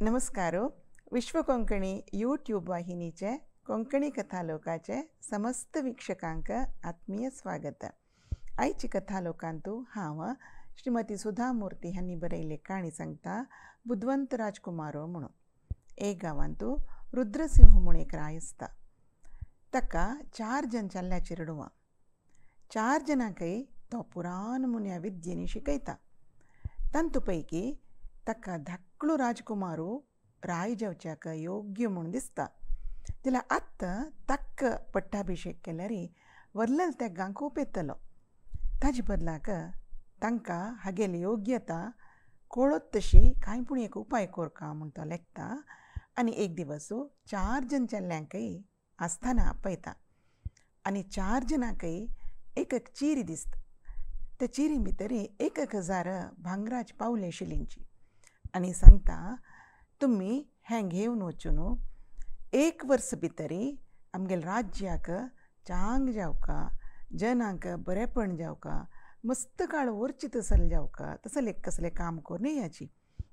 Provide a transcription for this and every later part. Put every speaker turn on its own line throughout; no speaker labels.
नमस्कार. विश्व कोंकणी यूट्यूब वाहिनीचे कोंकणी कथालोकाचे समस्त वीक्षकांक आत्मीय स्वागत. आयची कथालोकांतु हांव श्रीमती सुधा मूर्ती हांणी बरयल्ली काणी सांगता, बुदवंत राजकुमारो म्हणून. एक गांवांतु रुद्रसिंह म्हूण एक राय आसता. ताका 4 जण चल्याची रडुवां. 4 जणांकय तो पुराण मुन्या विद्येनी शिकयता. तांतू पैकी ताका धाकलो राजकुमारू राय जावच्याक योग्य म्हूण दिसता. जाल्यार आत्तां ताका पट्टाभिशेक केल्यार व्हडलेल तेगांक खूब येतलो. ताजे बदलाक तांकां हागेली योग्यता कळत तशी कांय पूण एक उपाय करका म्हूण तो लेखता आनी एक दिवस 4 जण चल्यांकय आस्थाना आपयता आनी 4 जणांकय एक एक चिरी दिसता. त्या चिरी भितर 1000 भांगराची पावली आशिल्लींची आनी सांगता, तुमी हें घेवन वचून 1 वर्स भितरी आमगेले राज्याक चांग जावका, जनांक बरेपण जावका, मस्त काळ वरची तसले जावका, तसलें कसलें काम करून याची.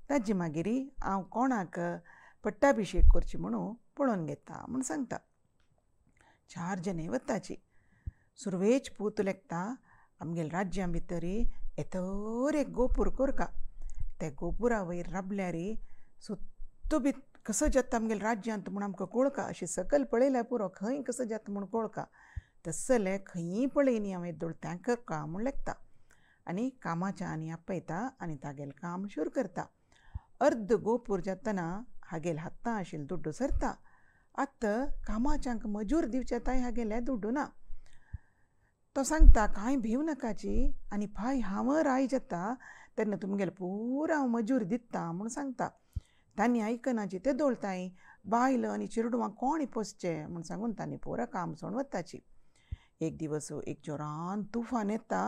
ताजी मागीर हांव कोणाक पट्टाभिशेक करची म्हणून पळोवन घेता म्हूण सांगता. 4 जण वताची. सुरवेच पूत लेखता, आमगेले राज्या भितरी येतर एक गोपूर करका. त्या गोपुरा वयर राबल्यार सुत्तू बी कसो जाता आमगेले राज्यांत म्हूण आमकां कळका. अशें सकयल पळयल्यार पुरो खंय कसो जाता म्हूण कळका. तसलें खंयी पळयनी हांव येदोळ तें करका म्हूण लेखता आनी कामाच्या आनी आपयता आनी तागेलें काम सुरू करता. अर्द गोपूर जातना हागेले हातां आशिल्लो दुड्डू सरता. आतां कामाच्यांक मजूर दिवचे ताय हागेले दुड्डू ना. तो सांगता, कांय भिव नाकाची आनी फाय हांव राय जाता तेन्ना तुमगेले पुरा हांव मजूर दिता म्हूण सांगता. तांणी आयकनाची ते दोळताय बायल आनी चेडवां कोण पोसचे म्हूण सांगून तांणी पुरा काम सोडून वताची. एक दिवस एक जोरान तुफान येता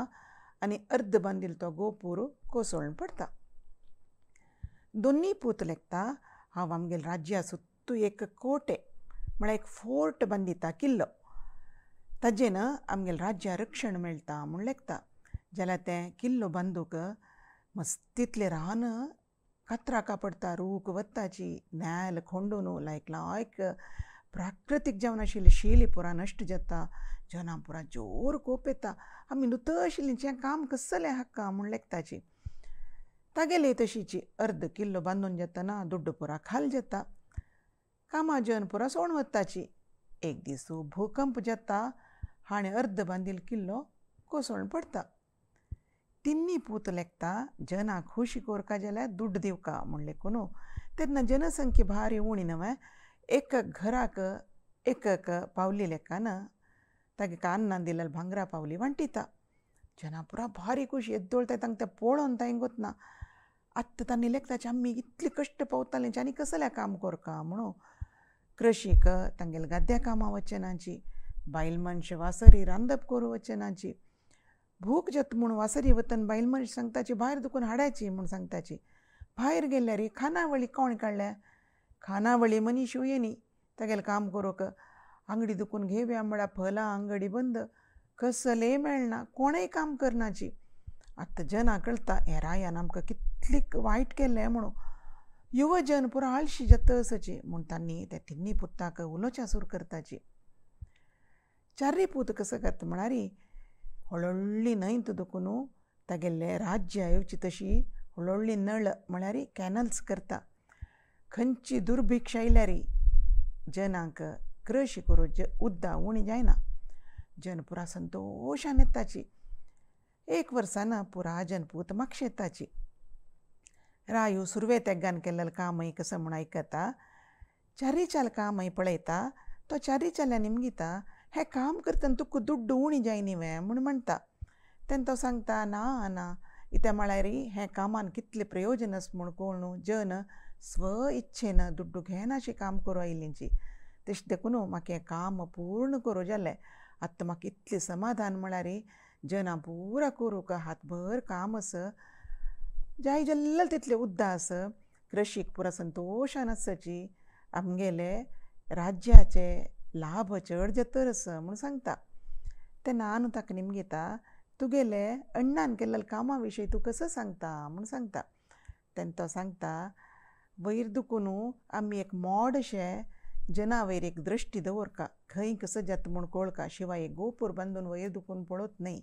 आनी अर्द बांदिल्लो तो गोपूर कोसळून पडटा. दोनूय पूत लेखता, हांव आमगेले राज्या सुत्तू एक कोटे म्हळ्यार एक फोर्ट बांदिता, किल्लो. ताजेन आमगेले राज्या रक्षण मेळटा म्हूण लेखता. जाल्यार तें किल्लो बांदूक मस्तीतलें रान कातराका पडटा, रूख वताची, नेल खोंडून लायक लायक प्राकृतीक जावन आशिल्ली शिली पुरा नश्ट जाता. जनां पुरा जोर कोप येता. आमी नुत आशिल्लीं हें काम कसलें हाका म्हूण लेखताची. तागेले तशीची अर्द किल्लो बांदून जातना दुड्डू पुरा खाल जाता. कामा जन पुरा सोण वताची. एक दीस भूकंप जाता हाणें अर्द बांदिल्लो किल्लो कोसळून पडटा. तिन्नी पूत लेखता, जना खुशी कोरका जाल्यार दुड्ड दिवका म्हूण लेखून. तेन्ना जनसंख्या भारी उणी न्हय, एक घराक एक एक पावली लेखान तागे कान्नान दिल्ले भांगरा पावली वांटिता. जना पुरा भारी खुशी येदोळ तांकां तें पळोवन तांकां गोतना. आत्तां तांणी लेखताची आमी इतले कश्ट पावतालीं आनी कसलें काम करका म्हणून. कृशीक तांगेले गाद्या कामां वचनाची, बायल मनश वासरी रांदप करूं वचनाची. भूक जाता म्हूण वासरी वतन बायल मनश सांगताची भायर दुकून हाडाची म्हूण सांगताची. भायर गेल्यार खानावळी कोण काडल्या, खानावळी मनीस येनी तागेलें काम करूंक. आंगडी दुकून घेवया म्हळ्यार फलां आंगडी बंद, कसलें मेळना, कोणूय काम करनाची. आतां जना कळटा हे रायान आमकां कितली वायट केल्लें म्हणून. युवजन पुरा आळशी जाता असची म्हूण तांणी त्या तिन्नी पुताक उलोवच्या सुरू करताची. 4 पूत कसो करता म्हळ्यार व्हडली न्हंय दुखून तागेले राज्य येवची तशी व्हडली नळ म्हळ्यार कॅनल्स करता. खंयची दुर्भिक्ष आयल्यार जनांक कृशी करूं उद्दा उणी जायना. जन पुरा संतोशान येताची. 1 वर्सान पुरा जनपूत मागशे येताची. रायू सुरवे तेगान केल्लें कामय कसो म्हूण आयकता. 4 चाल कामय पळयता. तो 4 चाल्या निमगिता, हें काम करतना तुका दुड्डू उणी जायनी वे म्हूण म्हणटा. तेन्ना तो सांगता, ना ना, इत्या म्हळ्यार हें कामान कितलें प्रयोजन आसा म्हूण कळून जन स्व इच्छेन दुड्डू घेनाशें काम करूं आयिल्लींची. तशें देखून म्हाका हें काम पूर्ण करूं जालें. आतां म्हाका इतलें समाधान म्हळ्यार जना पुरा करूंक हातभर काम आसा, जाय जाल्लें तितलें उद्दा आसा. कृशीक पुरा संतोशान आसची, आमगेले राज्याचे लाभ चड जातर आसा म्हूण सांगता. तेन्ना आनू ताका निमगिता, तुगेले अण्णान केल्ल्या कामा विशयी तूं कसो सांगता म्हूण सांगता. तेन्ना तो सांगता, वयर दुखून आमी एक मोड अशें जना वयर एक दृश्टी दवरका, खंय कसो जाता म्हूण कळका, शिवाय एक गोपूर बांदून वयर दुखून पळोवत न्हय.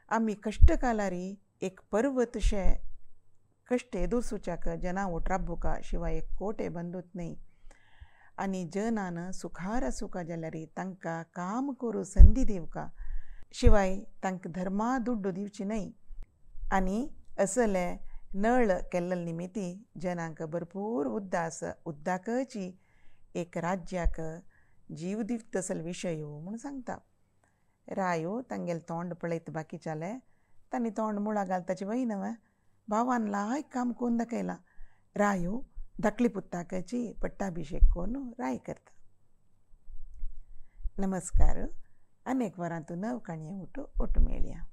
आमी कश्ट कालारी एक पर्वत अशें कश्ट एदुरसुच्याक जना वट राबुका, शिवाय एक कोटे बांदूत न्हय. आनी जनान सुखार आसूका जाल्यार तांकां काम करूं संदी दिवका, शिवाय तांकां धर्मा दुड्डू दिवची न्हय. आनी असले नळ केल्ले निमित्ती जनांक भरपूर उद्दास उद्दाकची एक राज्याक जीव दिवत तसल विशय म्हूण सांगता. रायो तांगेलें तोंड पळयत बाकीच्याले तांणी तोंड मुळा घालताची वय न्हय, भावान लायक काम करून दाखयलां. रायो धाकली पुताकाची पट्टाभिशेक करून राय करता. नमस्कार, अनेक वरांतू नव काणये उठू ओटू मेळया.